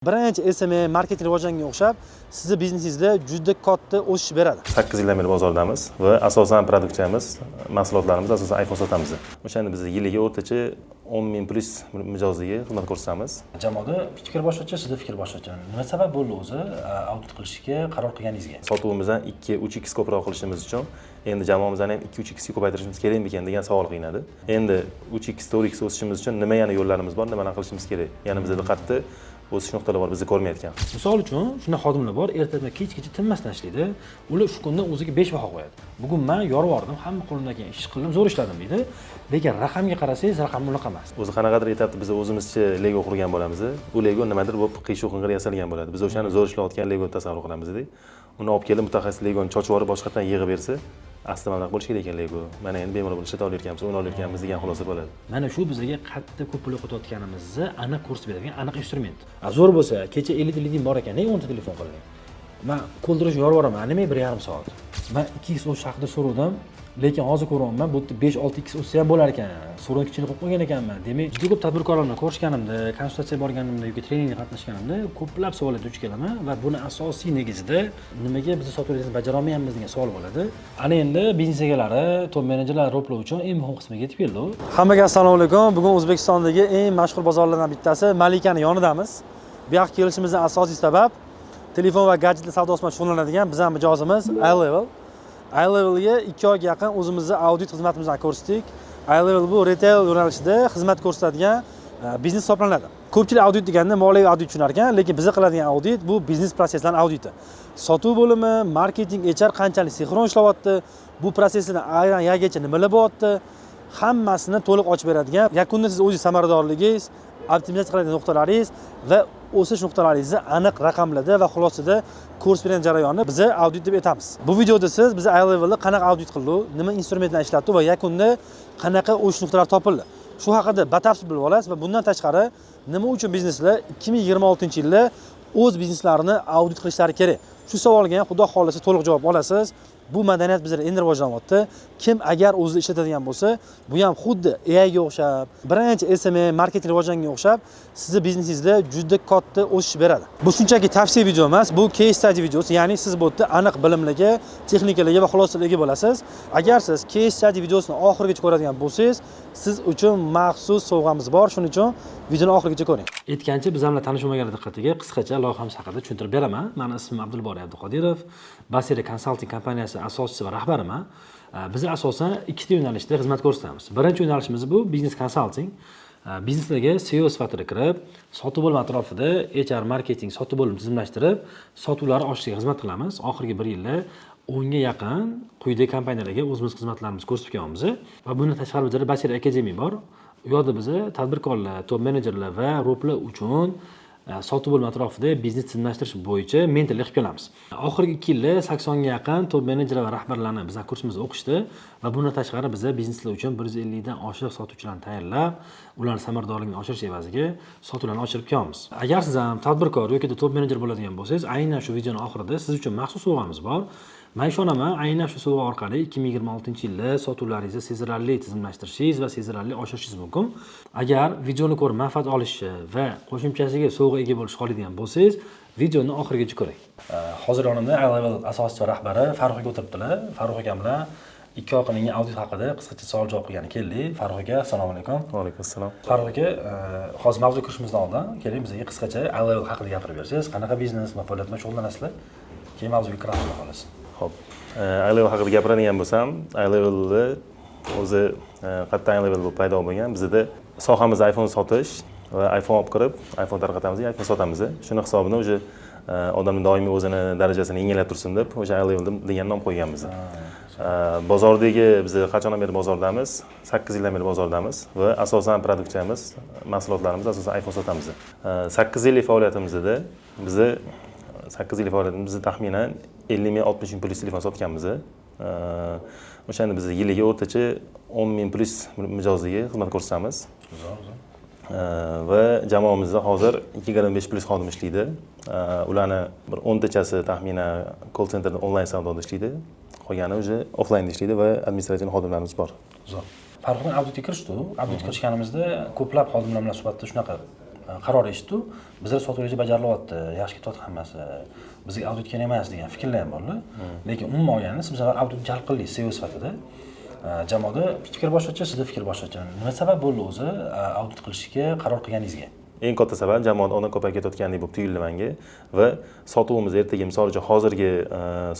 Birinchi SMM marketing rivojlanganga o'xshab, sizni biznesingizda juda katta o'sish beradi. 8 yildan beri bozordamiz va asosan produksiyamiz, mahsulotlarimiz asosan iPhone sotamiz. O'shanda biz yiliga o'rtacha 10 000 plyus mijozga xizmat ko'rsatamiz. Jamoada fikr boshqacha, sizda fikr boshqacha. Nima sabab bo'ldi o'zi audit qilishga qaror qilganingizga? Sotuvimizdan 2-3 x ko'proq qilishimiz uchun endi jamoamizni ham 2-3 xga ko'paytirishimiz kerakmikan degan savol qiynadi. Endi 3 x, 4 x o'sishimiz uchun nima yana yo'llarimiz bor, nimalarni qilishimiz kerak? Yana bizada qayerda o'sish nuqtalari bor, bizni ko'rmayotgan? Misol uchun, shunday xodimlar bor, ertadan kechgacha tinmasdan ishlaydi. Ular shu kunda o'ziga 5 baho qo'yadi. "Bugun man yorib yubordim, hamma qo'limdan kelgan ishni qildim, zo'r ishladim", deydi. Lekin raqamga qarasangiz, raqam unaqa emas. O'zi qanaqadir etapda biz o'zimizcha lego qurgan bo'lamiz. U lego nimadir bo'lib, qiyshuv qing'ir yasalgan bo'ladi. Biz o'shani zo'r ishlayotgan lego tasavvur qilamizda. Uni olib kelib, mutaxassis legoni chochib yuborib, boshqatdan yig'ib bersa, aslida mana bunaqa bo'lishi kerak ekan lego, mana endi bemalol buni ishlata olayotganmiz, o'ynay olayotganmiz degan xulosa bo'ladi. Mana shu bizga qayerda ko'p pul yo'qotayotganimizni aniq ko'rsatib beradigan aniq instrument. A, zo'r bo'lsa, kecha 50 ta liding bor ekan, nega 10 ta telefon qilding? Man qo'ldirish yorib yuboraman, nimaga 1,5 soat? Man 2 x o'sish haqida so'ravdim, lekin hozir ko'ryapman, bu yerda 5-6 x o'ssa ham bo'lar ekan. So'rovni kichkina qo'yib qo'ygan ekanman. Demak, juda ko'p tadbirkorlar bilan ko'rishganimda, konsultatsiyaga borganimda yoki treningga qatnashganimda ko'plab savollarga duch kelaman va buni asosiy negizida nimaga biz sotuv rejasini bajara olmayapmiz degan savol bo'ladi. Ana endi biznes egalari, top menejerlar, roplar uchun eng muhim qismiga yetib keldi u. Hammaga assalomu alaykum. Bugun O'zbekistondagi eng mashhur bozorlardan bittasi Malikani yonidamiz. Bu yoqqa kelishimizdan asosiy sabab telefon va gadjetlar savdosi bilan shug'ullanadigan bizning mijozimiz iLevel. iLevelga 2 oyga yaqin o'zimizni audit xizmatimizni ko'rsatdik. iLevel bu retail yo'nalishida xizmat ko'rsatadigan biznes hisoblanadi. Ko'pchilik audit deganda moliyaviy audit tushunar ekan, lekin biza qiladigan audit bu biznes proseslarning auditi. Sotuv bo'limi, marketing, HR qanchalik sinxron ishlayapti, bu proseslardan A dan Yagacha nimalar bo'lyapti, hammasini to'liq ochib beradigan, yakunda siz o'zingiz samaradorligingiz, optimizatsiya qiladigan nuqtalaringiz va o'sish nuqtalaringizni aniq raqamlarda va xulosada ko'rsatib bergan jarayonni biza audit deb aytamiz. Bu videoda siz biza iLevelni qanaqa audit qildi, nima instrumentlar ishlatdi va yakunda qanaqa o'sish nuqtalari topildi, shu haqida batafsil bilib olasiz. Va bundan tashqari, nima uchun bizneslar 2026 yilda o'z bizneslarini audit qilishlari kerak, shu savolga ham, xudo xohlasa, to'liq javob olasiz. Bu madaniyat bizda endi rivojlanyapti. Kim agar o'zida ishlatadigan bo'lsa, bu ham xuddi AIga o'xshab, birinchi SMM marketing rivojlanganga o'xshab, sizni biznesingizda juda katta o'sish beradi. Bu shunchaki tavsiya video emas, bu case study videosi, ya'ni siz bu yerda aniq bilimlarga, texnikalarga va xulosalarga ega bo'lasiz. Agar siz case study videosini oxirigacha ko'radigan bo'lsangiz, siz uchun maxsus sovg'amiz bor. Shuning uchun videoni oxirigacha ko'ring. Aytgancha, biz bilan tanishmaganlar diqqatiga qisqacha loyihamiz haqida tushuntirib beraman. Mani ismim Abdulboriy Abduqodirov, Basira Consulting kompaniyasi asoschisi va rahbariman. Biz asosan ikkita yo'nalishda xizmat ko'rsatamiz. Birinchi yo'nalishimiz bu biznes consulting. Bizneslarga CEO sifatida kirib, sotuv bo'limi atrofida HR, marketing, sotuv bo'limi tizimlashtirib, sotuvlarni oshirishga xizmat qilamiz. Oxirgi bir yilda 10 ga yaqin quyidagi kompaniyalarga o'zimiz xizmatlarimizni ko'rsatib kelyapmiz. Va bundan tashqari bizda Basira Academy bor. U yoqda biza tadbirkorlar, top menejerlar va roplar uchun sotuv bo'limi atrofida biznes tizimlashtirish bo'yicha mentorlik qilib kelamiz. Oxirgi 2 yilda 80 ga yaqin top menejerlar va rahbarlarni bizning kursimizda o'qishdi va bundan tashqari biza bizneslar uchun 150 dan oshiq sotuvchilarni tayyorlab, ularni samaradorligini oshirish evaziga sotuvlarni oshirib kelyapmiz. Agar siz ham tadbirkor yoki top menejer bo'ladigan bo'lsangiz, aynan shu videoni oxirida siz uchun maxsus sovg'amiz bor. Man ishonaman, aynan shu sovg'a orqali 2026 yilda sotuvlaringizni sezilarli tizimlashtirishingiz va sezilarli oshirishingiz mumkin. Agar videoni ko'rib manfaat olishni va qo'shimchasiga sovg'a ega bo'lishni xohlaydigan bo'lsangiz, videoni oxirigacha ko'ring. Hozir yonimda iLevel asoschisi va rahbari Farruh aka o'tiribdilar. Farruh akam bilan 2 oy qilingan audit haqida qisqacha savol javob qilgani keldik. Farruh aka, assalomu alaykum. Va alaykum assalom. Farruh aka, hozir mavzuga kirishimizdan oldin keling, bizga qisqacha iLevel haqida gapirib bersangiz, qanaqa biznes, nima faoliyat bilan shug'ullanasizlar? Keyin mavzuga kiramiz, xudo xohlasa. Ho'p, iLevel haqida gapiradigan bo'lsam, iLevelni o'zi qayerdan iLevel bo'lib paydo bo'lgan? Bizada sohamiz iPhone sotish va iPhone olib kirib, iPhone tarqatamiz, iPhone sotamiz. Shuni hisobini уже odamni doimiy o'zini darajasini yengillab tursin deb o'sha iLevel degan nom qo'yganmiz. Bozordagi biz qachondan beri bozordamiz? 8 yildan beri bozordamiz va asosan produksiyamiz, mahsulotlarimiz asosan iPhone sotamiz. 8 yillik faoliyatimizda bizni 8 yillik faoliyatimizda taxminan 50 ming, 60 ming plyus telefon sotganmiz. O'shanda biz yiliga o'rtacha 10 ming plyus mijozga xizmat ko'rsatamiz. Va jamoamizda hozir 25 plyus xodim ishlaydi. Ularni bir 10 tachasi taxminan call centerda onlayn savdoda ishlaydi, qolgani уже offlaynda ishlaydi va administrativ xodimlarimiz bor. Zo'r. Farruhdan auditga kirishdi. Auditga kirishganimizda ko'plab xodimlar bilan suhbatda shunaqa Qaror eshitdi, bizlar sotuv reja bajarilyapti, yaxshi ketyapti hammasi, bizga audit kerak emas degan fikrlar ham borlar. Lekin umuman olganda siz bizlar audit jalb qildik CEO sifatida. Jamoada fikr boshqacha, sizda fikr boshqacha. Nima sabab bo'ldi o'zi audit qilishga qaror qilganingizga? Eng katta sabab, jamoada odam ko'payib ketayotgandek bo'lib tuyuldi menga va sotuvimiz ertaga, misol uchun, hozirgi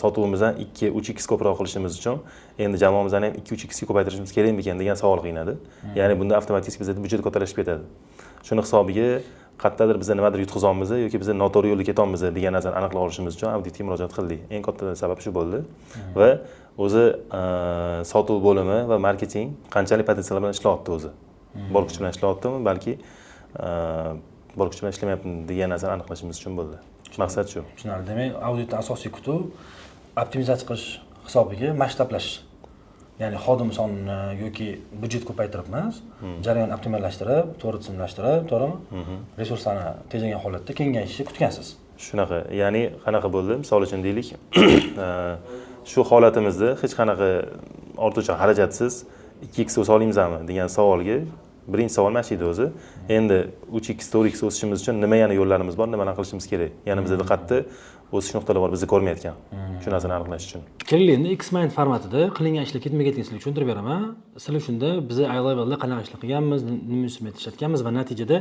sotuvimizdan 2-3 x ko'proq qilishimiz uchun endi jamoamizni ham 2-3 xga ko'paytirishimiz kerakmikan degan savol qiynadi. Ya'ni bunda avtomatik bizada byudjet kattalashib ketadi. Shuni hisobiga qayerdadir biza nimadir yutqizolmiz yoki biza noto'g'ri yo'lda ketyapmiz degan narsani aniqlab olishimiz uchun auditga murojaat qildik. Eng katta sabab shu bo'ldi. Va o'zi sotuv bo'limi va marketing qanchalik potensial bilan ishlayapti, o'zi bor kuch bilan ishlayaptimi, balki bor kuch bilan ishlamayaptimi degan narsani aniqlashimiz uchun bo'ldi. Maqsad shu. Tushunarli. Demak, auditni asosiy kutuv optimizatsiya qilish hisobiga masshtablashish, ya'ni xodim sonini yoki byudjet ko'paytirib emas, jarayonni optimallashtirib, to'g'ri tizimlashtirib, to'g'rimi, resurslarni tejagan holatda kengayishni kutgansiz. Shunaqa. Ya'ni qanaqa bo'ldi? Misol uchun, deylik, shu holatimizda hech qanaqa ortiqcha xarajatsiz 2 x o'sa olamizmi degan savolga birinchi savol mana shu edi o'zi. Endi 3 x, 4 x o'sishimiz uchun nima yana yo'llarimiz bor, nimalarni qilishimiz kerak? Ya'ni bizada qayerda o'sish nuqtalari bor, bizni ko'rmayotgan, shu narsani aniqlash uchun. Keling, endi Xmind formatida qilingan ishlar ketma ketlik sizlarga tushuntirib beraman. Sizlar shunda bizni iLevelda qanaqa ishlar qilganmiz, nima instrument ishlatganmiz va natijada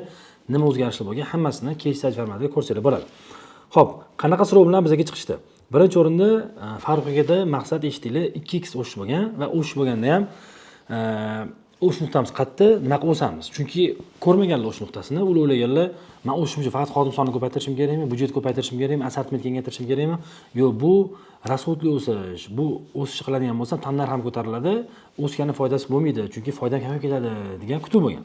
nima o'zgarishlar bo'lgan, hammasini case study formatida ko'rsanglar bo'ladi. Ho'p, qanaqa so'rov bilan bizga chiqishdi? Birinchi o'rinda Farruh akada maqsad, eshitdinglar, 2x o'sish bo'lgan va o'sish bo'lganda ham o'sish nuqtamiz qayerda, nima qilib o'samiz? Chunki ko'rmaganlar o'sish nuqtasini, ular o'ylaganlar, man o'sishim uchun faqat xodim sonini ko'paytirishim kerakmi, byudjet ko'paytirishim kerakmi, assortiment kengaytirishim kerakmi? Yo'q, bu расход li o'sish. Bu o'sish qiladigan bo'lsam, tannarx ham ko'tariladi, o'sgani foydasi bo'lmaydi, chunki foydam kamayib ketadi degan kutuv bo'lgan.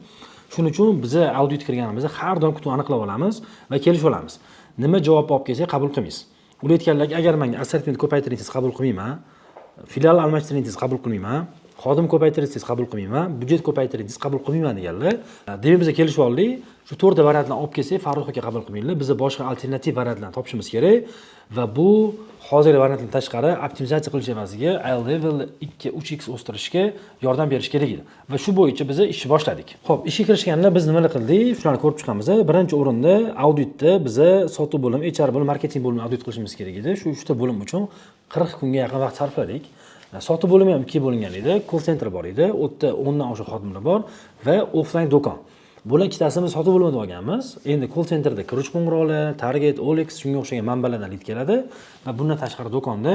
Shuning uchun biza audit kirganimizda har doim kutuv aniqlab olamiz va kelishib olamiz. Nima javob olib kelsak, qabul qilmaysiz. Ular aytganlarki, agar manga assortiment ko'paytiring desangiz, qabul qilmayman, filial almashtiring desangiz, qabul qilmayman, xodim ko'paytiring desangiz, qabul qilmayman, byudjet ko'paytiring desangiz, qabul qilmayman deganlar. Demak, biz kelishib oldik, shu to'rtta variantni olib kelsak, Farruh aka qabul qilmanglar, biza boshqa alternativ variantlarni topishimiz kerak va bu hozirgi variantdan tashqari optimizatsiya qilish evaziga iLevel 2-3x o'stirishga yordam berish kerak edi va shu bo'yicha biz ishni boshladik. Ho'p, ishga kirishganda biz nimalar qildik, shularni ko'rib chiqamiz. Birinchi o'rinda auditda biza sotuv bo'limi, HR bo'limi, marketing bo'limini audit qilishimiz kerak edi. Shu uchta bo'lim uchun 40 kunga yaqin vaqt sarfladik. Sotuv bo'limi ham ikkiga bo'lingan edi. Call center bor edi, u yerda 10dan oshiq xodimlar bor va offline do'kon. Bular ikkitasini biz sotuv bo'limida olganmiz. Endi call centerda kiruvchi qo'ng'iroqlar, Target, OLX, shunga o'xshagan manbalardan lid keladi va bundan tashqari do'konda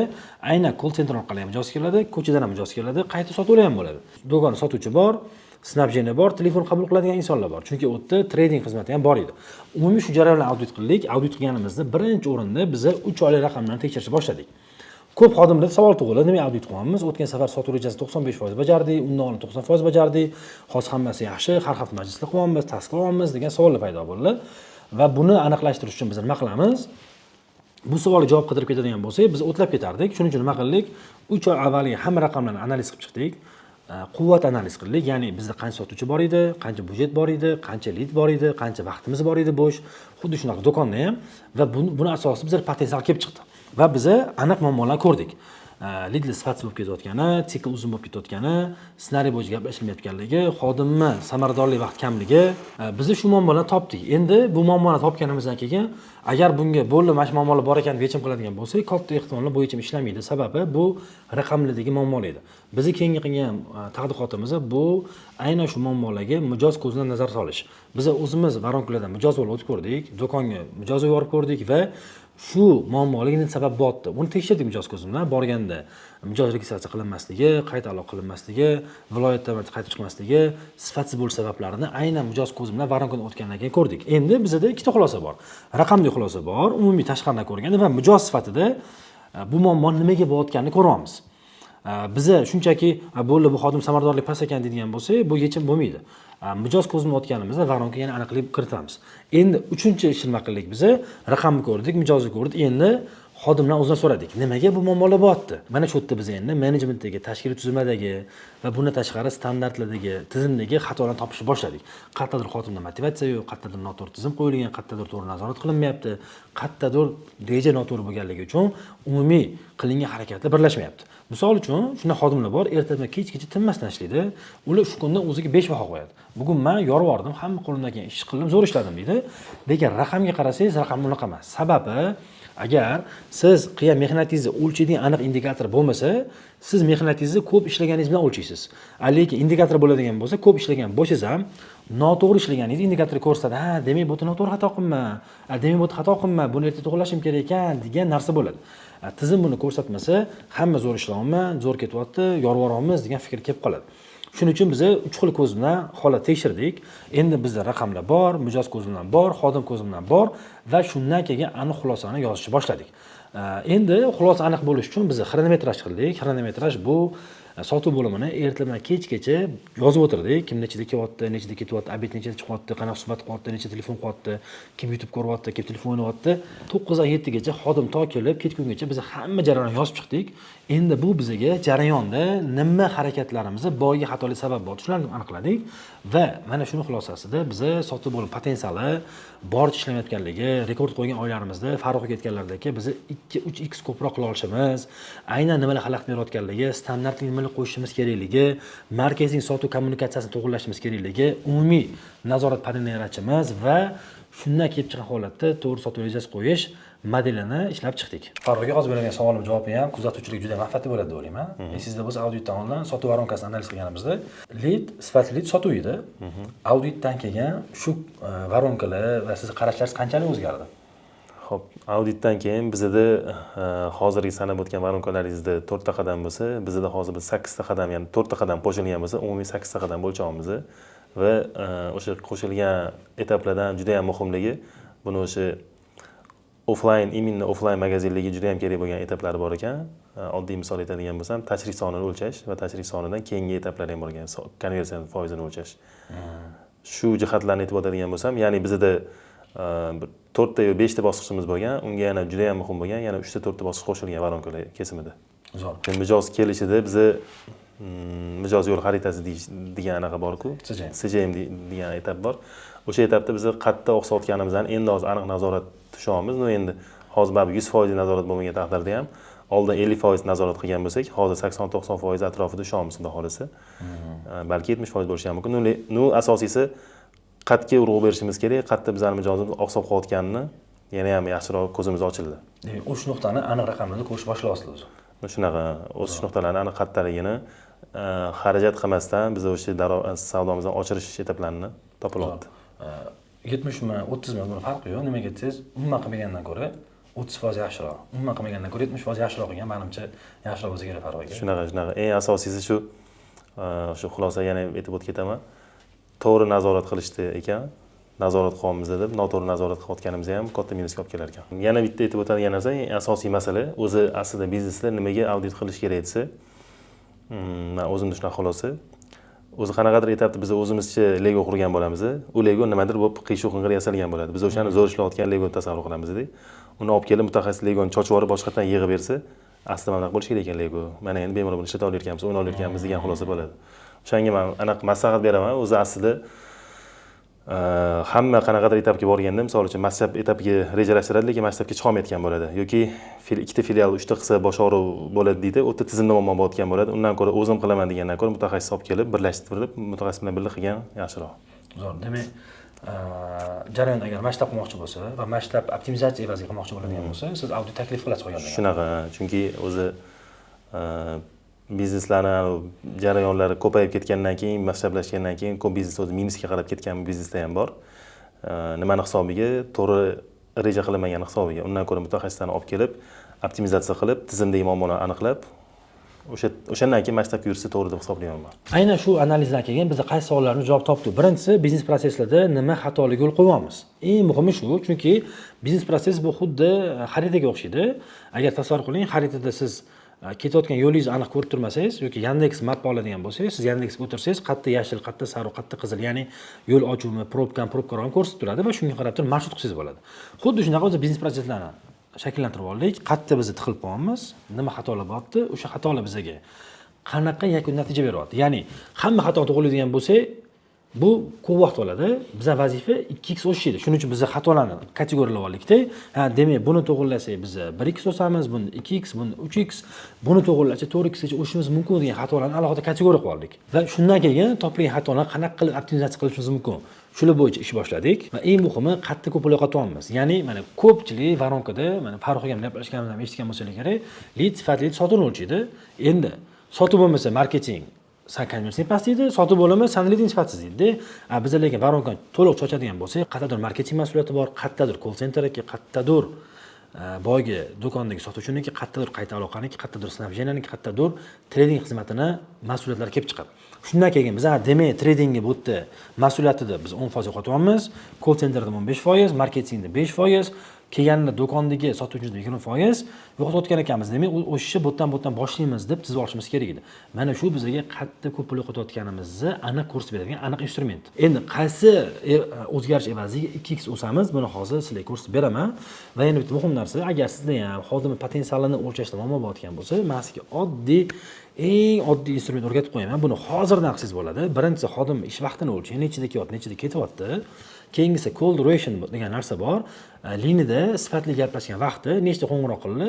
aynan call center orqali ham mijoz keladi, ko'chadan ham mijoz keladi, qayta sotuvlar ham bo'ladi. Do'konda sotuvchi bor, снабжение bor, telefon qabul qiladigan insonlar bor, chunki u yerda trading xizmati ham bor edi. Umumiy shu jarayonlarni audit qildik. Audit qilganimizda birinchi o'rinda biza 3 oylik raqamlarni tekshirishni boshladik. Ko'p xodimlarda savol tug'iladi: nimaga audit qilyapmiz? O'tgan safar sotuv rejasini 95% bajardik, undan oldin 90% bajardik, hozir hammasi yaxshi, har hafta majlislar qilyapmiz, task qilyapmiz degan savollar paydo bo'ldi. Va buni aniqlashtirish uchun biz nima qilamiz? Bu savolga javob qidirib ketadigan bo'lsak, biz o'tlab ketardik. Shuning uchun nima qildik? 3 oy avvaliga hamma raqamlarni analiz qilib chiqdik. Quvvat analiz qildik, ya'ni bizda qancha sotuvchi bor edi, qancha byudjet bor edi, qancha lid bor edi, qancha vaqtimiz bor edi bo'sh. Xuddi shunaqa do'konda ham. Va buni asosida bizlar potensial kelib chiqdi va biza aniq muammolarni ko'rdik. Lidlar sifatsiz bo'lib ketayotgani, sikl uzun bo'lib ketayotgani, ssenariy bo'yicha gaplashilmayotganligi, xodimni samaradorlik vaqt kamligi. Biz shu muammolarni topdik. Endi bu muammoni topganimizdan keyin, agar bunga bo'ldi, mana shu muammolar bor ekan deb yechim qiladigan bo'lsak, katta ehtimol bu yechim ishlamaydi. Sababi bu raqamlardagi muammolar edi. Bizni keyingi qilgan tadqiqotimiz bu aynan shu muammolarga mijoz ko'zidan nazar solish. Biz o'zimiz воронка lardan mijoz bo'lib o'tib ko'rdik, do'konga mijoz yuborib ko'rdik va shu muammolarga nima sabab bo'lyapti, uni tekshirdik. Mijoz ko'zi bilan borganda mijoz registratsiya qilinmasligi, qayta aloqa qilinmasligi, viloyatdan qaytib chiqmasligi, sifatsiz bo'lish sabablarini aynan mijoz ko'zi bilan воронка dan o'tgandan keyin ko'rdik. Endi bizada ikkita xulosa bor: raqamli xulosa bor, umumiy tashqaridan ko'rganda, va mijoz sifatida bu muammo nimaga bo'layotganini ko'ryapmiz. Biza shunchaki "bo'ldi, bu xodim samaradorlik past ekan" deydigan bo'lsak, bu yechim bo'lmaydi. Mijoz ko'zi bilan o'tganimizda воронка yana aniqlik kiritamiz. Endi uchinchi ishni nima qildik? Biza raqamni ko'rdik, mijozni ko'rdik, endi Xodimlar o'zidan so'radik, nimaga bu muammolar bo'lyapti? Mana shu yerda biz endi menejmentdagi, tashkiliy tuzilmadagi va bundan tashqari standartlardagi, tizimdagi xatolarni topishni boshladik. Qayerdadir xodimda motivatsiya yo'q, qayerdadir noto'g'ri tizim qo'yilgan, qayerdadir to'g'ri nazorat qilinmayapti, qayerdadir reja noto'g'ri bo'lganligi uchun umumiy qilingan harakatlar birlashmayapti. Misol uchun, shunday xodimlar bor, ertadan kechgacha tinmasdan ishlaydi. Ular shu kunda o'ziga 5 baho qo'yadi. Bugun man yorib yubordim, hamma qo'limdan kelgan ishni qildim, zo'r ishladim deydi. Lekin raqamga qarasangiz, raqam unaqa emas. Sababi, agar siz qilgan mehnatingizni o'lchaydigan aniq indikator bo'lmasa, siz mehnatingizni ko'p ishlaganingiz bilan o'lchaysiz. Lekin indikator bo'ladigan bo'lsa, ko'p ishlagan bo'lsangiz ham noto'g'ri ishlaganingiz indikator ko'rsatadi. Ha, demak, bu yerda noto'g'ri xato qilma, demak, bu yerda xato qilma, buni erta to'g'irlashim kerak ekan degan narsa bo'ladi. Tizim buni ko'rsatmasa, hamma zo'r ishlayapman, zo'r ketyapti, yorib yuboramiz degan fikr kelib qoladi. Shuning uchun biz uch xil ko'z bilan holat tekshirdik. Endi bizda raqamlar bor, mijoz ko'zi bilan bor, xodim ko'zi bilan bor va shundan keyin aniq xulosani yozishni boshladik. Endi xulosa aniq bo'lishi uchun biz xronometraj qildik. Xronometraj bu sotuv bo'limini ertalabdan kechgacha yozib o'tirdik. Kim nechida kelyapti, nechida ketyapti, обед nechida chiqyapti, qanaqa suhbat qilyapti, necha telefon qilyapti, kim YouTube ko'ryapti, kim telefon o'ynayapti. 9dan 7gacha xodim to kelib ketgungacha biz hamma jarayonni yozib chiqdik. Endi bu bizga jarayonda nima harakatlarimizni boyagi xatolik sabab bo'ldi, shularni aniqladik va mana shuni xulosasida biza sotuv bo'lim potensiali boricha ishlamayotganligi, rekord qo'ygan oylarimizda Farruh aytganlaridek biz 2-3 x ko'proq qila olishimiz, aynan nimalar xalaqit berayotganligi, standartli nimalar qo'yishimiz kerakligi, marketing sotuv kommunikatsiyasini to'g'irlashimiz kerakligi, umumiy nazorat panelini yaratishimiz va shundan kelib chiqqan holatda to'g'ri sotuv rejasi qo'yish modelini ishlab chiqdik. Farruhga hozir bergan savolim javobi ham kuzatuvchilarga juda manfaatli bo'ladi deb o'ylayman. Esingizda bo'lsa, auditdan oldin sotuv воронка sini analiz qilganimizda lid sifatli lid sotuv edi. Auditdan keyin shu воронка lar va sizni qarashlaringiz qanchalik o'zgardi? Xo'p, auditdan keyin bizada hozirgi sanab o'tgan воронка laringizda to'rtta qadam bo'lsa, bizada hozir biz sakkizta qadam, ya'ni to'rtta qadam qo'shilgan bo'lsa, umumiy sakkizta qadam o'lchovimiz va o'sha qo'shilgan etaplardan juda ham muhimligi buni o'sha offlayn, именно offlayn magazinlarga juda ham kerak bo'lgan etaplari bor ekan. Oddiy misol aytadigan bo'lsam, tashrif sonini o'lchash va tashrif sonidan keyingi etaplar ham bor ekan, konversiya foizini o'lchash. Shu jihatlarni aytib o'tadigan bo'lsam, ya'ni bizada bir to'rtta yo beshta bosqichimiz bo'lgan, unga yana juda ham muhim bo'lgan yana uchta, to'rtta bosqich qo'shilgan воронка lar kesimida. Zo'r. Mijoz kelishida biza mijoz yo'l xaritasi degan anaqa borku. CJM. CJM degan etap bor. O'sha etapda biz qayerda oqsayotganimizni endi hozir aniq nazorat tushyapmiz. Но endi hozir baribir 100% nazorat bo'lmagan taqdirda ham, oldin 50% nazorat qilgan bo'lsak, hozir 80-90% atrofida ushyapmiz, xudo xohlasa. Balki 70% bo'lishi ham mumkin. Ну, asosiysi, qayerga urg'u berishimiz kerak, qayerda bizani mijozimiz oqsab qolayotganini yana ham yaxshiroq ko'zimiz ochildi. Demak, o'sha nuqtani aniq raqamlarda ko'rish boshlayapsizlar o'zi. Shunaqa o'sish nuqtalarini aniq qayerdaligini, xarajat qilmasdan biz o'sha savdomizni oshirish etaplarini topilyapti. 70mi, 30mi, buni farqi yo'q. Nimaga desangiz, umuman qilmagandan ko'ra 30% yaxshiroq, umuman qilmagandan ko'ra 70% yaxshiroq qilgan manimcha yaxshiroq bo'lsa kerak, Farruh aka. Shunaqa. Eng asosiysi shu, shu xulosa yana aytib o'tib ketaman, to'g'ri nazorat qilishdi ekan. Nazorat qilyapmiz deb noto'g'ri nazorat qilayotganimiz ham katta minusga olib kelar ekan. Yana bitta aytib o'tadigan narsa, eng asosiy masala o'zi aslida biznesda nimaga audit qilish kerak desa, man o'zimda shunaqa xulosa: o'zi qanaqadir etapda biz o'zimizcha lego qurgan bo'lamiz. U lego nimadir bo'lib, qiyshuv qing'ir yasalgan bo'ladi. Biz o'shani zo'r ishlayotgan lego tasavvur qilamizda. Uni olib kelib, mutaxassis legoni chochib yuborib, boshqatdan yig'ib bersa, aslida mana bunaqa bo'lishi kerak ekan lego, mana endi bemalol buni ishlata olayotganmiz, o'ynay olayotganmiz degan xulosa bo'ladi. O'shanga man anaqa maslahat beraman: o'zi aslida hamma qanaqadir etapga borganda, misol uchun, masshtab etapiga rejalashtiradi, lekin masshtabga chiqolmayotgan bo'ladi yoki ikkita filial, uchta qilsa bosh og'riq bo'ladi deydi, u yerda tizimda muammo bo'layotgan bo'ladi. Undan ko'ra, o'zim qilaman degandan ko'ra, mutaxassis olib kelib, birlashtirib, mutaxassis bilan birga qilgan yaxshiroq. Zo'r. Demak, jarayon agar masshtab qilmoqchi bo'lsa va masshtab optimizatsiya evaziga qilmoqchi bo'ladigan bo'lsa, siz audit taklif qilasiz qolgandan. Shunaqa, chunki o'zi bizneslarni jarayonlari ko'payib ketgandan keyin, masshtablashgandan keyin ko'p biznes o'zi minusga qarab ketgan bizneslar ham bor. Nimani hisobiga? To'g'ri reja qilinmagan hisobiga. Undan ko'ra mutaxassislarni olib kelib, optimizatsiya qilib, tizimdagi muammolarni aniqlab, o'shandan keyin masshtabga yursa to'g'ri deb hisoblayman man. Aynan shu analizdan keyin biz qaysi savollarni javob topdik? Birinchisi, biznes proseslarda nima xatolik yo'l qo'yyapmiz? Eng muhimi shu, chunki biznes proses bu xuddi xaritaga o'xshaydi. Agar tasavvur qiling, xaritada siz ketayotgan yo'lingizni aniq ko'rib turmasangiz yoki Yandex Map oladigan bo'lsangiz, siz Yandexga o'tirsangiz, qayerda yashil, qayerda sariq, qayerda qizil, ya'ni yo'l ochuvmi, probkami, probkaroqmi ko'rsatib turadi va shunga qarab turib marshrut qilsangiz bo'ladi. Xuddi shunaqa o'zi biznes proseslarni shakllantirib oldik. Qayerda biz tiqilib qolyapmiz, nima xatolar bo'lyapti, o'sha xatolar bizaga qanaqa yakun natija beryapti. Ya'ni hamma xatoni to'g'rilaydigan bo'lsak, bu ko'p vaqt oladi. Biza vazifa 2x o'sish edi. Shuning uchun biz xatolarni kategoriyalab oldikda, ha, demak, buni to'g'irlasak, biz 1x o'samiz, buni 2x, buni 3x, buni to'g'irlasak 4x gacha o'sishimiz mumkin degan xatolarni alohida kategoriya qilib oldik. Va shundan keyin topilgan xatolarni qanaqa qilib optimizatsiya qilishimiz mumkin, shular bo'yicha ish boshladik. Va eng muhimi, qayerda ko'p pul yo'qotyapmiz. Ya'ni mana ko'pchilik воронка da, mana Farruh akam gaplashganimizda ham eshitgan bo'lsanglar kerak, lid sifatli sotuvni o'lchaydi. Endi sotuv bo'lmasa, marketing san konversiyang past deydi, sotuv bo'limi san liding sifatsiz deydi. A biza lekin воронка ni to'liq ochadigan bo'lsak, qayerdadir marketing mas'uliyati bor, qayerdadir call centerniki, qayerdadir boyagi do'kondagi sotuvchiniki, qayerdadir qayta aloqaniki, qayerdadir снабжение niki, qayerdadir trading xizmatini mas'uliyatlari kelib chiqadi. Shundan keyin biz, demak, tradingga bu yerda mas'uliyatida biz 10% yo'qotyapmiz, call centerda 15%, marketingda 5%, kelganida do'kondagi sotuvchida 20% yo'qotayotgan ekanmiz. Demak, o'sha bu yerdan, bu yerdan boshlaymiz deb tizib olishimiz kerak edi. Mana shu bizga qayerda ko'p pul yo'qotayotganimizni aniq ko'rsatib beradigan aniq instrument. Endi qaysi o'zgarish evaziga 2x o'samiz, buni hozir sizlarga ko'rsatib beraman. Va yana bitta muhim narsa, agar sizda ham xodimni potensialini o'lchashda muammo bo'layotgan bo'lsa, man sizga oddiy, eng oddiy instrument o'rgatib qo'yaman. Buni hozirdan qilsangiz bo'ladi. Birinchisi, xodim ish vaqtini o'lchang, nechida kelyapti, nechida ketyapti. Keyingisi, call duration degan narsa bor. Liniyada sifatli gaplashgan vaqti, nechta qo'ng'iroq qildi,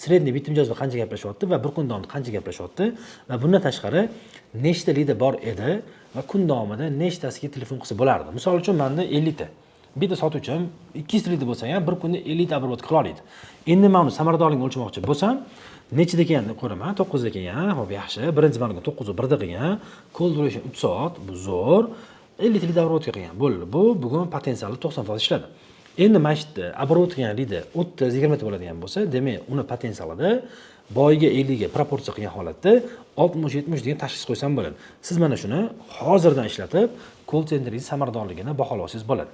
средний bitta mijoz bilan qancha gaplashyapti va bir kun davomida qancha gaplashyapti. Va bundan tashqari, nechta lida bor edi va kun davomida nechtasiga telefon qilsa bo'lardi. Misol uchun, manda 50 ta bitta sotuvchim 200 lida bo'lsa ham, bir kunda 50 ta обработка qila oladi. Endi man uni samaradorligini o'lchamoqchi bo'lsam, nechida kelgan deb ko'raman. 9da kelgan, ho'p, yaxshi. Birinchi звонок 9:01 da qilgan, call duration 3 soat, bu zo'r, 50 lida обработка qilgan, bo'ldi. Bu bugun potensiali 90% ishladi. Endi mana shu yerda оборот qilgan lida 30, 20 ta bo'ladigan bo'lsa, demak, uni potensialida boyiga 50 ga proporsiya qilgan holatda 60, 70 degan tashxis qo'ysam bo'ladi. Siz mana shuni hozirdan ishlatib, call centeringiz samaradorligini baholab olsangiz bo'ladi.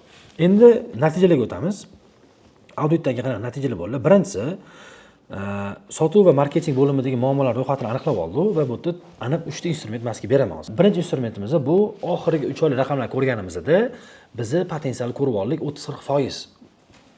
Endi natijalarga o'tamiz. Auditdagi qanaqa natijalar bo'ldi? Birinchisi, sotuv va marketing bo'limidagi muammolar ro'yxatini aniqlab oldi va bu yerda aniq uchta instrument man sizga beraman hozir. Birinchi instrumentimiz bu oxirgi 3 oylik raqamlar ko'rganimizda bizni potensialni ko'rib oldik, 30-40%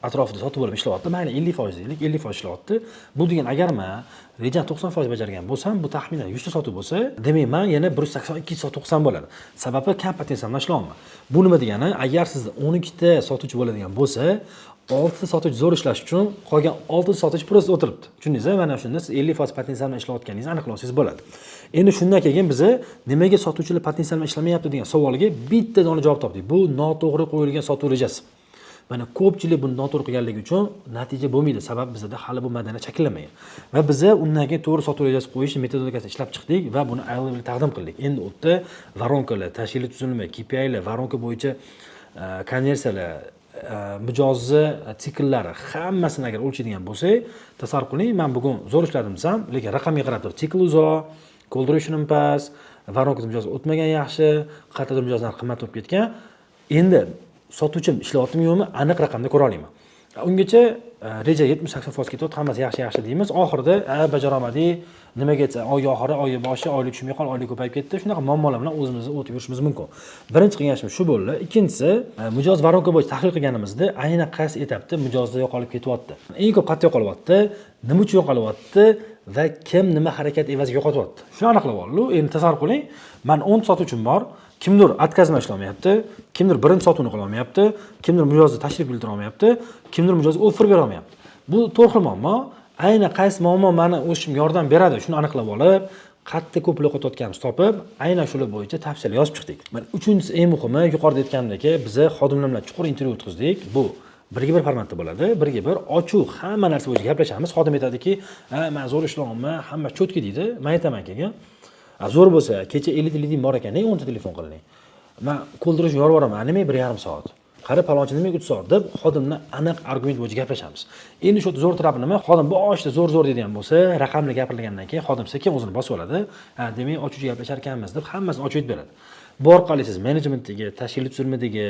atrofida sotuv bo'limi ishlayapti. Mayli, 50% deylik, 50% ishlayapti. Bu degani, agar man rejani 90% bajargan bo'lsam, bu taxminan 100 ta sotuv bo'lsa, demak, man yana 182 sotuv qilsam bo'ladi, sababi kam potensial bilan ishlayapman. Bu nima degani? Agar sizda 12 ta sotuvchi bo'ladigan bo'lsa, oltita sotuvchi zo'r ishlash uchun qolgan oltita sotuvchi просто o'tiribdi, tushundingiz? Mana shunda siz 50% potensial bilan ishlayotganingizni aniqlab olsangiz bo'ladi. Endi shundan keyin biza nimaga sotuvchilar potensial bilan ishlamayapti degan savolga bitta dona javob topdik: bu noto'g'ri qo'yilgan sotuv rejasi. Mana ko'pchilik buni noto'g'ri qilganligi uchun natija bo'lmaydi, sababi bizada hali bu madaniyat shakllanmagan. Va biza undan keyin to'g'ri sotuv rejasi qo'yish metodikasini ishlab chiqdik va buni iLevel taqdim qildik. Endi u yerda воронка lar, tashkiliy tuzilma, KPIlar, воронка bo'yicha konversiyalar, mijozni tsiklllari, hammasini agar o'lchaydigan bo'lsak, tasavvur qiling, man bugun zo'r ishladim desam, lekin raqamga qarab turib sikl uzoq, call durationim past, воронка mijoz o'tmagan yaxshi, qayerdadir mijoz narxi qimmat bo'lib ketgan. Endi sotuvchim ishlayaptimi, yo'qmi, aniq raqamda ko'ra olmayman. Ungacha reja 70-80% ketyapti, hammasi yaxshi, yaxshi deymiz. Oxirida "A, bajarolmadik, nimaga?" desa, oy oxiri, oy boshi, oylik tushmay qoldi, oylik ko'payib ketdi, shunaqa muammolar bilan o'zimizni o'tib yurishimiz mumkin. Birinchi qilgan ishimiz shu bo'ldi. Ikkinchisi, mijoz воронка bo'yicha tahlil qilganimizda aynan qaysi etapda mijozlar yo'qolib ketyapti, eng ko'p qayerda yo'qolyapti, nima uchun yo'qolyapti va kim nima harakat evaziga yo'qotyapti, shuni aniqlab oldik. Endi tasavvur qiling, man 10 sotuvchim bor, kimdir отказ bilan ishlamayapti, kimdir birinchi sotuvni qilolmayapti, kimdir mijozni tashrif bildira olmayapti, kimdir mijozga offer bera olmayapti. Bu to'rt xil muammo. Aynan qaysi muammo mani o'sishimga yordam beradi, shuni aniqlab olib, qayerda ko'p pul yo'qotayotganimizni topib, aynan shular bo'yicha tavsiyalar yozib chiqdik. Mana uchinchisi, eng muhimi, yuqorida aytganimdek, biza xodimlar bilan chuqur intervyu o'tkazdik. Bu birga bir formatda bo'ladi, birga bir ochiq, hamma narsa bo'yicha gaplashamiz. Xodim aytadiki, "Ha, man zo'r ishlayapman, hamma четкий", deydi. Man aytaman keyin, "A, zo'r bo'lsa, kecha 50 ta liding bor ekan, nega 10 ta telefon qilding? Man call duration yorib yuboraman, nimaga 1,5 soat? Qara, palonchi nimaga 3 soat?" deb xodimni aniq argument bo'yicha gaplashamiz. Endi shu yerda zo'r tarafi nima? Xodim boshida zo'r, zo'r deydigan bo'lsa, raqamli gapirilgandan keyin xodim sekin o'zini bosib oladi. Ha, demak, ochuvchi gaplashar ekanmiz deb hammasini ochib aytib beradi. Bu orqali siz menejmentdagi, tashkiliy tuzilmadagi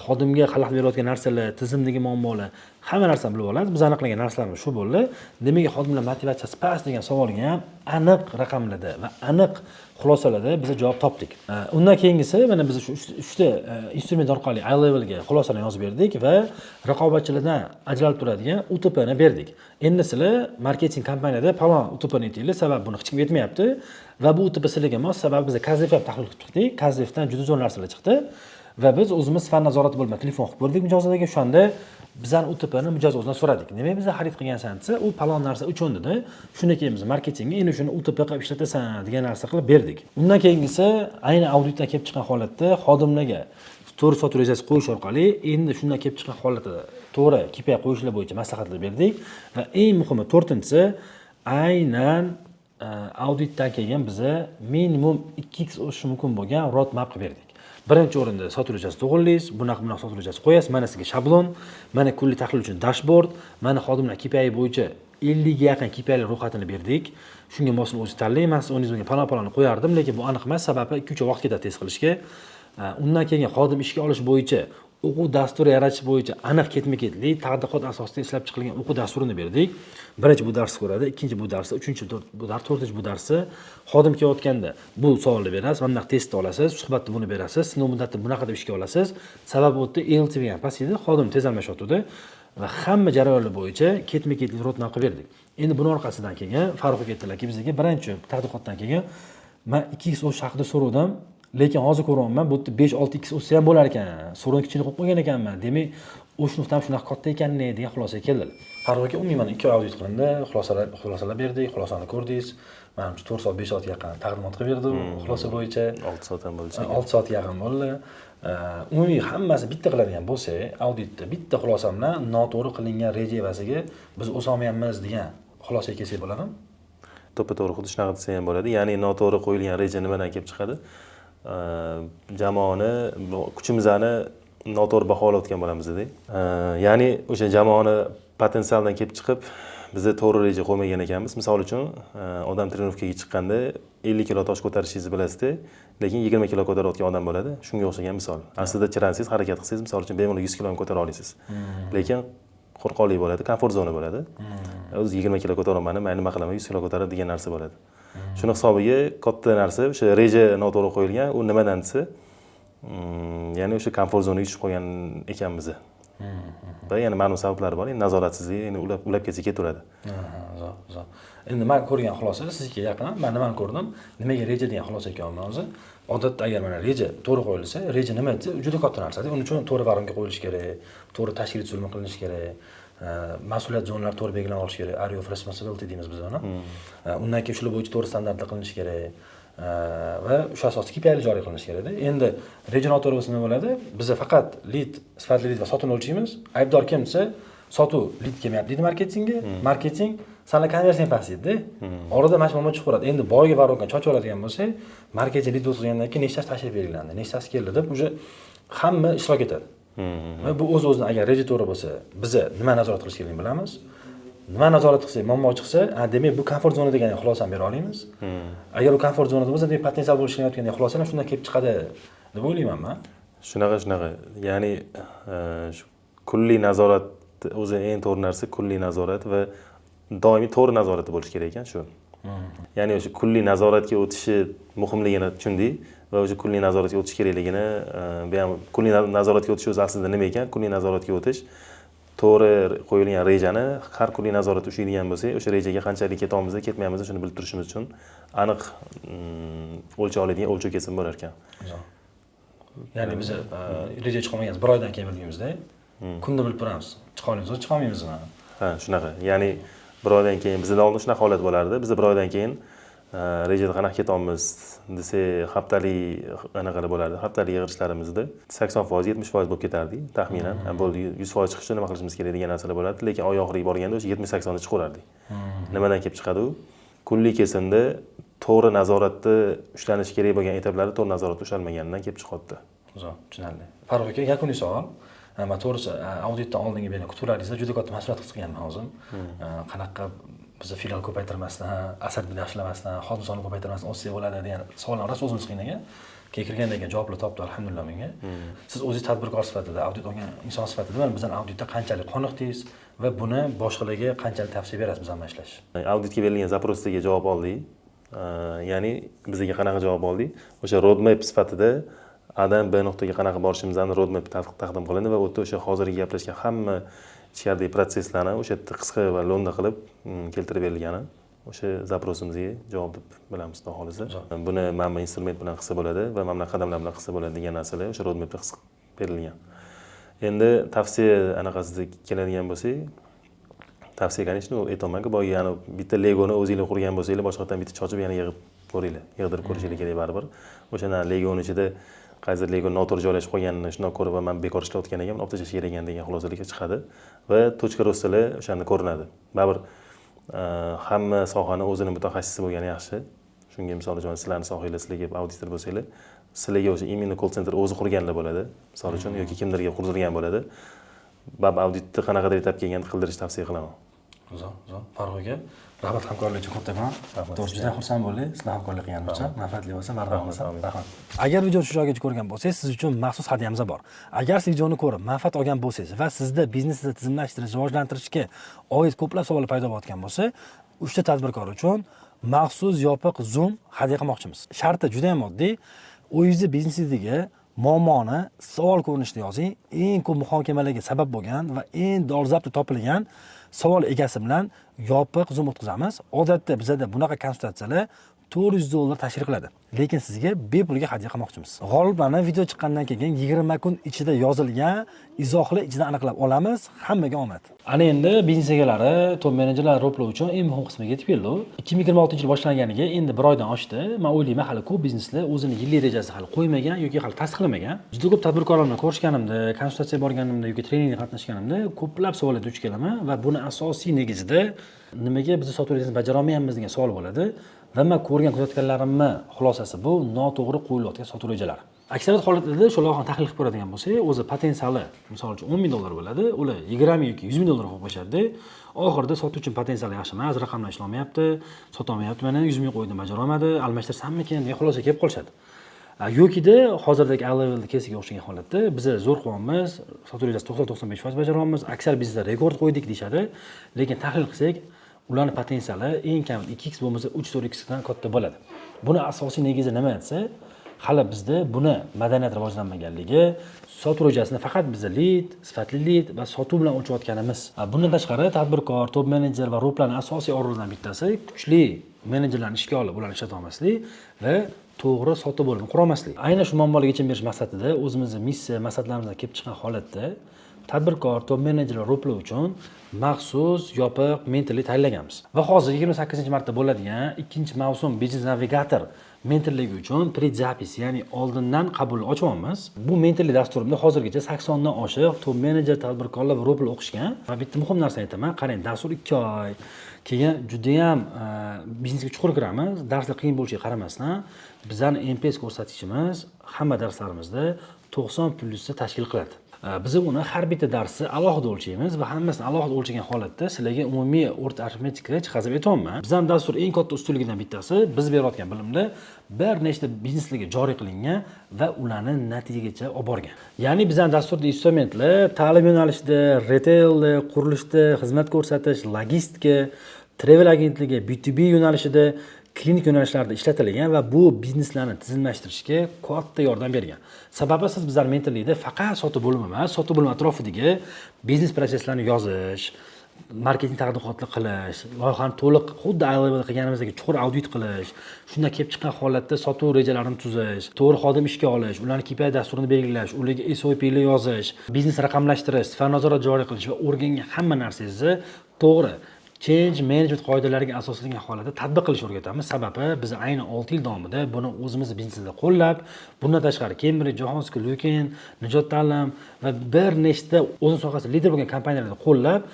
Xodimga xalaqit berayotgan narsalar, tizimdagi muammolar, hamma narsani bilib olamiz. Biz aniqlagan narsalarimiz shu bo'ldi. Nimaga xodimlar motivatsiyasi past degan savolga ham aniq raqamlarda va aniq xulosalarda biz javob topdik. Undan keyingisi, mana biz shu uchta instrument orqali iLevelga xulosalarni yozib berdik va raqobatchilardan ajralib turadigan УТПni berdik. Endi sizlar marketing kompaniyada falon УТПni aytinglar, sababi buni hech kim aytmayapti va bu УТП sizlarga mos, sababi biz КАЗДЕВ ham tahlil qilib chiqdik. КАЗДЕВdan juda zo'r narsalar chiqdi va biz o'zimiz sifat nazorati bo'limi telefon qilib ko'rdik mijozlarga. O'shanda bizani УТПni mijoz o'zidan so'radik, nimaga biza xarid qilgansan desa, u falon narsa uchun dedi. Shundan keyin biz marketingga endi shuni УТП qilib ishlatasan degan narsa qilib berdik. Undan keyingisi, ayni auditdan kelib chiqqan holatda xodimlarga to'g'ri sotuv rejasi qo'yish orqali endi shundan kelib chiqqan holatda to'g'ri KPI qo'yishlar bo'yicha maslahatlar berdik. Va eng muhimi, to'rtinchisi, aynan auditdan keyin biza minimum 2x o'sishi mumkin bo'lgan road map qilib berdik. Birinchi o'rinda sotuv rejasi to'g'irlaysiz, bunaqa bunaqa sotuv rejasi qo'yasiz, mana sizga shablon, mana kunlik tahlil uchun dashboard, mana xodimlar KPI bo'yicha 50ga yaqin KPIlar ro'yxatini berdik. Shunga mosini o'zingiz tanlang. Man siz o'rningizga falon falonni qo'yardim, lekin bu aniq emas, sababi 2-3 oy vaqt ketadi test qilishga. Undan keyin xodim ishga olish bo'yicha o'quv dasturi yaratish bo'yicha aniq ketma ketlik tadqiqot asosida ishlab chiqilgan o'quv dasturini berdik. Birinchi bu darsni ko'radi, ikkinchi bu darsni, uchinchi bu dars, to'rtinchi bu darsni. Xodim kelayotganda bu savolni berasiz, mana bunaqa testni olasiz, suhbatda buni berasiz, sinov muddatida bunaqa deb ishga olasiz. Sababi u yerda LTV ham past edi, xodim tez almashyotgandi va hamma jarayonlar bo'yicha ketma ketlik roadmap qilib berdik. Endi buni orqasidan keyin Farruh aka aytdilarki, bizga birinchi tadqiqotdan keyin man 2x o'sish haqida so'ravdim, lekin hozir ko'ryapman, bu yerda 5-6 x o'ssa ham bo'lar ekan, so'rovni kichkina qo'yib qo'ygan ekanman, demak o'sha nuqtam shunaqa katta ekan degan xulosaga keldilar. Farruh aka, umuman 2 oy audit qilindi, xulosalar berdik, xulosani ko'rdingiz. Manimcha, 4 soat, 5 soatga yaqin taqdimot qilib berdi u xulosa bo'yicha. 6 soat ham bo'ldi. 6 soatga yaqin bo'ldi. Umumiy hammasi bitta qiladigan bo'lsak, auditda bitta xulosa bilan noto'g'ri qilingan reja evaziga biz o'solmayapmiz degan xulosaga kelsak bo'ladimi? To'ppa to'g'ri, xuddi shunaqa desa ham bo'ladi. Ya'ni noto'g'ri qo'yilgan reja nimadan kelib chiqadi? Jamoani kuchimizni noto'g'ri baholayotgan bo'lamizda. Ya'ni o'sha jamoani potensialdan kelib chiqib biza to'g'ri reja qo'ymagan ekanmiz. Misol uchun, odam trenirovkaga chiqqanda 50 kilo tosh ko'tarishingizni bilasizda, lekin 20 kilo ko'tarayotgan odam bo'ladi. Shunga o'xshagan misol. Aslida chiransangiz, harakat qilsangiz, misol uchun, bemalol 100 kilo ham ko'tara olasiz, lekin qo'rqoqlik bo'ladi, комфорт zona bo'ladi. O'zi 20 kilo ko'taraman, mayli, nima qilaman, 100 kilo ko'taradi degan narsa bo'ladi. Shuni hisobiga katta narsa o'sha reja noto'g'ri qo'yilgan. U nimadan desa, ya'ni o'sha комфорт zonaga tushib qolgan ekanmiz va yana ma'lum sabablari bor. Endi nazoratsizlik, endi ulab ulab ketsa ketaveradi. Zo'r, zo'r. Endi man ko'rgan xulosa sizniki yaqin. Man nimani ko'rdim, nimaga reja degan xulosaga kelyapman hozir. Odatda agar mana reja to'g'ri qo'yilsa, reja nima desa, juda katta narsada. Uning uchun to'g'ri воронка qo'yilishi kerak, to'g'ri tashkiliy tuzilma qilinishi kerak, mas'uliyat zonalari to'g'ri belgilanib olishi kerak, area of responsibility deymiz biz uni. Undan keyin shular bo'yicha to'g'ri standartlar qilinishi kerak va o'sha asosda KPIlar joriy qilinishi kerakda. Endi reja noto'g'ri bo'lsa nima bo'ladi? Biza faqat lid, sifatli lid va sotuvni o'lchaymiz. Aybdor kim desa, sotuv lid kelmayapti deydi marketingga, marketing sanlar konversiyang past deydida. Orada mana shu muammo chiqib qoladi. Endi boyagi воронка ni chochib oladigan bo'lsak, marketing lid o'tkazgandan keyin nechtasi tashrif belgilandi, nechtasi keldi deb уже hamma ishtirok etadi. Va bu o'z o'zidan agar reja to'g'ri bo'lsa, biza nima nazorat qilish kerakligini bilamiz. Nima nazorat qilsak, muammo chiqsa, a, demak bu комфорт zona degan xulosani bera olamiz. Agar u комфорт zonada bo'lsa, demak potensial bo'lishi kerak degan xulosa ham shundan kelib chiqadi deb o'ylayman man. Shunaqa, ya'ni shu kulliy nazorat o'zi eng to'g'ri narsa, kulliy nazorat va doimiy to'g'ri nazoratda bo'lishi kerak ekan shu. Ya'ni o'sha kulliy nazoratga o'tishi muhimligini tushundik va o'sha kulliy nazoratga o'tish kerakligini bu ham kulliy nazoratga o'tish o'zi aslida nima ekan? Kulliy nazoratga o'tish to'g'ri qo'yilgan rejani har kunlik nazoratda ushlaydigan bo'lsak, o'sha rejaga qanchalik ketyapmiz, ketmayapmiz, shuni bilib turishimiz uchun aniq o'lchay oladigan o'lchov kesim bo'lar ekan. Ya'ni biz rejaga chiqolmaganmiz, bir oydan keyin bildingizda, kunda bilib turamiz, chiqa olamizmi, chiqa olmaymizmi. Ha, shunaqa. Ya'ni bir oydan keyin bizda oldin shunaqa holat bo'lardi. Biz bir oydan keyin rejada qanaqa ketyapmiz desak, haftalik anaqalar bo'lardi, haftalik yig'ilishlarimizda 80%, 70% bo'lib ketardik taxminan. Ha, bo'ldi, 100% chiqish uchun nima qilishimiz kerak degan narsalar bo'lardi, lekin oy oxiriga borganda o'sha 70-80da chiqaverardik. Nimadan kelib chiqadi? U kunlik kesimda to'g'ri nazoratda ushlanishi kerak bo'lgan etaplari to'g'ri nazoratda ushlanmaganidan kelib chiqyapti. Zo'r, tushunarli. Farruh aka, yakuniy savol. Man to'g'risi auditdan oldingi bergan kutuvlaringizda juda katta mas'uliyat his qilganman o'zim. Qanaqa biza filial ko'paytirmasdan, assortiment yaxshilamasdan, xodim sonini ko'paytirmasdan o'ssak bo'ladi degan savollar rosa o'zimiz qiynagan. Keyin kirgandan keyin javoblar topdi, alhamdulillah bunga. Siz o'zingiz tadbirkor sifatida, audit olgan inson sifatida mana bizani auditda qanchalik qoniqdingiz va buni boshqalarga qanchalik tavsiya berasiz bizlar bilan ishlash? Auditga berilgan запрос ga javob oldik. Ya'ni bizga qanaqa javob oldik? O'sha roadmap sifatida A dan B nuqtaga qanaqa borishimizni roadmap taqdim qilindi va u yerda o'sha hozirgi gaplashgan hamma ichkaridagi protsesslarni o'sha yerda qisqa va lo'nda qilib keltirib berilgani o'sha запрос imizga javob deb bilamiz, xudo xohlasa. Buni mana bu instrument bilan qilsa bo'ladi va mana bunaqa qadamlar bilan qilsa bo'ladi degan narsalar o'sha roadmapda qisqa berilgan. Endi tavsiya anaqasida keladigan bo'lsak, tavsiya, конечно, aytyapmanku boyagi, yani bitta legoni o'zinglar qurgan bo'lsanglar, boshqatdan bitta chochib, yana yig'ib ko'ringlar, yig'dirib ko'rishinglar kerak baribir. O'shanda legoni ichida qaysidir lego noto'g'ri joylashib qolganini shundoq ko'rib, man bekor ishlayotgan ekanman, olib tashlash kerak ekan degan xulosalarga chiqadi va точка роста lar o'shanda ko'rinadi baribir. Hamma sohani o'zini mutaxassisi bo'lgani yaxshi. Shunga misol uchun, sizlarni sohanglar, sizlarga auditor bo'lsanglar, sizlarga o'sha именно колл центр o'zi qurganlar bo'ladi misol uchun yoki kimdirga qurdirgan bo'ladi. Baribir auditni qanaqadir etap kelganda qildirishni tavsiya qilaman. Zo'r, zo'r. Farruh aka, rahmat hamkorlik uchun kattakon. To'g'ri, juda xursand bo'ldik sizlar hamkorlik qilganimiz uchun. Manfaatli bo'lsin, barham bo'lsin. Rahmat. Agar videoni shu joygacha ko'rgan bo'lsangiz, siz uchun maxsus hadyamiz bor. Agar siz videoni ko'rib manfaat olgan bo'lsangiz va sizda biznesni tizimlashtirish, rivojlantirishga oid ko'plab savollar paydo bo'layotgan bo'lsa, uchta tadbirkor uchun maxsus yopiq Zoom hadya qilmoqchimiz. Sharti juda ham oddiy: o'zingizni biznesingizdagi muammoni savol ko'rinishida yozing. Eng ko'p muhokamalarga sabab bo'lgan va eng dolzarb deb topilgan savol egasi bilan yopiq Zoom o'tkazamiz. Odatda bizada bunaqa konsultatsiyalar 400 dollar tashkil qiladi, lekin sizga bepulga hadya qilmoqchimiz. G'oliblarni video chiqqandan keyin 20 kun ichida yozilgan izohlar ichidan aniqlab olamiz. Hammaga omad! Ana endi biznes egalari, top menejerlar, roplar uchun eng muhim qismiga yetib keldi. 2026 yil boshlanganiga endi bir oydan oshdi. Man o'ylayman, hali ko'p bizneslar o'zini yillik rejasini hali qo'ymagan yoki hali tasdiqlamagan. Juda ko'p tadbirkorlar bilan ko'rishganimda, konsultatsiyaga borganimda yoki treningga qatnashganimda ko'plab savollarga duch kelaman va buni asosiy negizida nimaga bizni sotuv rejasini bajarolmayapmiz degan savol bo'ladi. Va man ko'rgan, kuzatganlarimni xulosasi, bu noto'g'ri qo'yilayotgan sotuv rejalari. Aksariyat holatlarda shu loyihani tahlil qilib ko'radigan bo'lsak, o'zi potensiali misol uchun 10 ming dollar bo'ladi, ular 20 ming yoki 100 ming dollar qo'yib qo'yishadida, oxirida sotuvchini potensiali yaxshi emas, raqamlar ishlamayapti, sotolmayapti, mana 100 ming qo'ydim, bajarolmadi, almashtirsammikin degan xulosaga kelib qolishadi. Yokida hozirdagi iLevel kesiga o'xshagan holatda biza zo'r qilyapmiz, sotuv rejasi 90-95% bajaryapmiz, aksar bizneslar rekord qo'ydik deyishadi, lekin tahlil qilsak, ularni potensiali eng kam 2x, bo'lmasa 3-4 xdan katta bo'ladi. Buni asosiy negizi nima desa, hali bizda buni madaniyat rivojlanmaganligi, sotuv rejasini faqat biza lid, sifatli lid va sotuv bilan o'lchayotganimiz. Bundan tashqari, tadbirkor, top menejer va roplarni asosiy orzulardan bittasi kuchli menejerlarni ishga olib, ularni ishlata olmaslik va to'g'ri sotuv bo'limini qurolmaslik. Aynan shu muammolarga yechim berish maqsadida, o'zimizni missiya maqsadlarimizdan kelib chiqqan holatda tadbirkor, top menejer va roplar uchun maxsus yopiq mentorlik tayyorlaganmiz. Va hozir 28 martda bo'ladigan ikkinchi mavsum biznes navigator mentorligi uchun предзапись, ya'ni oldindan qabul ochyapmiz. Bu mentorlik dasturimda hozirgacha 80 dan oshiq top menejer, tadbirkorlar va roplar o'qishgan. Va bitta muhim narsani aytaman, qarang, dastur 2 oy, keyin judayam biznesga chuqur kiramiz. Darslar qiyin bo'lishiga qaramasdan, bizani NPS ko'rsatkichimiz hamma darslarimizda 90 plyusni tashkil qiladi. Biz uni har bitta darsni alohida o'lchaymiz va hammasini alohida o'lchagan holatda sizlarga umumiy o'rta arifmetika chiqazib aytyapman. Bizani dastur eng katta ustunligidan bittasi, biz berayotgan bilimda bir nechta bizneslarga joriy qilingan va ularni natijagacha olib borgan. Ya'ni bizani dasturda instrumentlar ta'lim yo'nalishida, retailda, qurilishda, xizmat ko'rsatish, logistika, travel agentligi, B2B yo'nalishida, klinik yo'nalishlarda ishlatilgan va bu bizneslarni tizimlashtirishga katta yordam bergan. Sababi, siz bizlar mentorlikda faqat sotuv bo'limi emas, sotuv bo'limi atrofidagi biznes protsesslarni yozish, marketing tadqiqotlar qilish, loyihani to'liq xuddi iLevel qilganimizdek chuqur audit qilish, shundan kelib chiqqan holatda sotuv rejalarini tuzish, to'g'ri xodim ishga olish, ularni KPI dasturini belgilash, ularga SOPlar yozish, biznes raqamlashtirish, sifat nazorat joriy qilish va o'rgangan hamma narsangizni to'g'ri change management qoidalariga asoslangan holatda tatbiq qilishni o'rgatamiz. Sababi, biz ayni 6 yil davomida buni o'zimizni biznesimizda qo'llab, bundan tashqari Cambridge, Jahon School, Lukin, Nijot ta'lim va bir nechta o'zini sohasida lider bo'lgan kompaniyalarda qo'llab,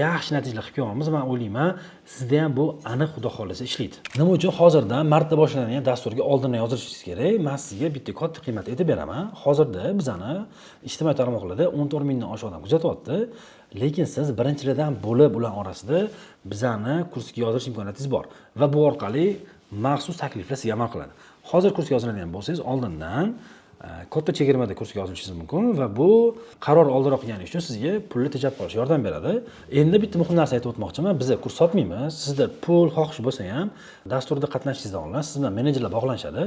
yaxshi natijalar qilib kelyapmiz. Man o'ylayman, sizda ham bu aniq, xudo xohlasa, ishlaydi. Nima uchun hozirdan martda boshlanadigan dasturga oldindan yozilishingiz kerak? Man sizga bitta katta qiymat aytib beraman. Hozirda bizani ijtimoiy tarmoqlarda 14 mingdan oshiq odam kuzatyapti, lekin siz birinchilardan bo'lib ular orasida bizani kursga yozilish imkoniyatingiz bor va bu orqali maxsus takliflar sizga amal qiladi. Hozir kursga yoziladigan bo'lsangiz, oldindan katta chegirmada kursga yozilishingiz mumkin va bu qaror oldinroq qilgani uchun sizga pulni tejab qolish yordam beradi. Endi bitta muhim narsa aytib o'tmoqchiman. Biz kurs sotmaymiz. Sizda pul xohish bo'lsa ham, dasturda qatnashishingizdan oldin siz bilan menejerlar bog'lanishadi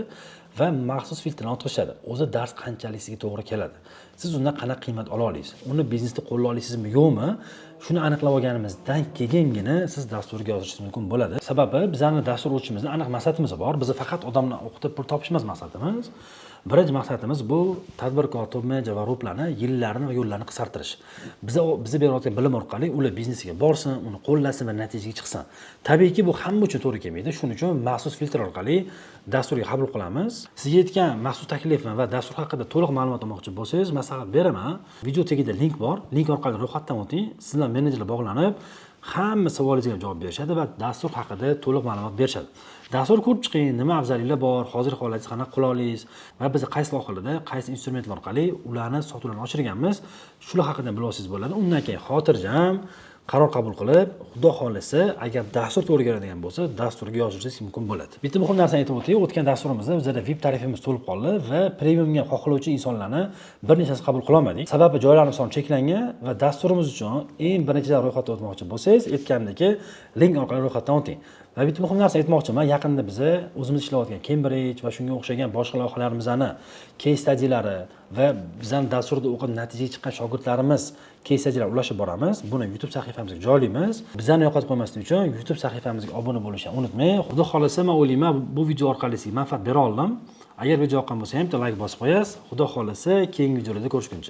va maxsus filtrdan o'tkazishadi. O'zi dars qanchalik sizga to'g'ri keladi, siz undan qanaqa qiymat ola olasiz, uni biznesda qo'llay olasizmi, yo'qmi, shuni aniqlab olganimizdan keyingina siz dasturga yozilishingiz mumkin bo'ladi. Sababi bizani dastur o'tishimizni aniq maqsadimiz bor. Biz faqat odamni o'qitib pul topish emas maqsadimiz. Birinchi maqsadimiz bu tadbirkor, top menejer va RUPlarni yillarini va yo'llarini qisqartirish. Biza berayotgan bilim orqali ular biznesiga borsin, uni qo'llasin va natijaga chiqsin. Tabiiyki, bu hamma uchun to'g'ri kelmaydi. Shuning uchun maxsus filtr orqali dasturga qabul qilamiz. Sizga aytgan maxsus taklifim va dastur haqida to'liq ma'lumot olmoqchi bo'lsangiz, maslahat beraman. Video tagida link bor. Link orqali ro'yxatdan o'ting. Siz bilan menejerlar bog'lanib, hamma savolingizga javob berishadi va dastur haqida to'liq ma'lumot berishadi. Dastur ko'rib chiqing, nima afzalliklar bor, hozirgi holatingizni qanaqa qila olasiz va biz qaysi loyihalarda, qaysi instrumentlar orqali ularni sotuvlarni oshirganmiz, shular haqida bilib olsangiz bo'ladi. Undan keyin xotirjam qaror qabul qilib, Xudo xohlasa, agar dastur to'g'ri keladigan bo'lsa, dasturga yozilishingiz mumkin bo'ladi. Bitta muhim narsani aytib o'tay, o'tgan dasturimizda bizada VIP tarifimiz to'lib qoldi va premiumga xohlovchi insonlarni bir nechtasi qabul qila olmadik. Sababi joylarimiz soni cheklangan va dasturimiz uchun eng birinchidan ro'yxatdan o'tmoqchi bo'lsangiz, aytganimdek, link orqali ro'yxatdan o'ting. Va bitta muhim narsa aytmoqchiman, yaqinda biza o'zimiz ishlayotgan Cambridge va shunga o'xshagan boshqa loyihalarimizni case studylari va bizani dasturda o'qib natijaga chiqqan shogirdlarimiz case studylar ulashib boramiz. Buni YouTube sahifamizga joylaymiz. Bizani yo'qotib qo'ymaslik uchun YouTube sahifamizga obuna bo'lishni unutmang. Xudo xohlasa, men o'ylayman, bu video orqali sizga manfaat bera oldim. Agar video yoqqan bo'lsa ham, bitta like bosib qo'yasiz. Xudo xohlasa, keyingi videolarda ko'rishguncha.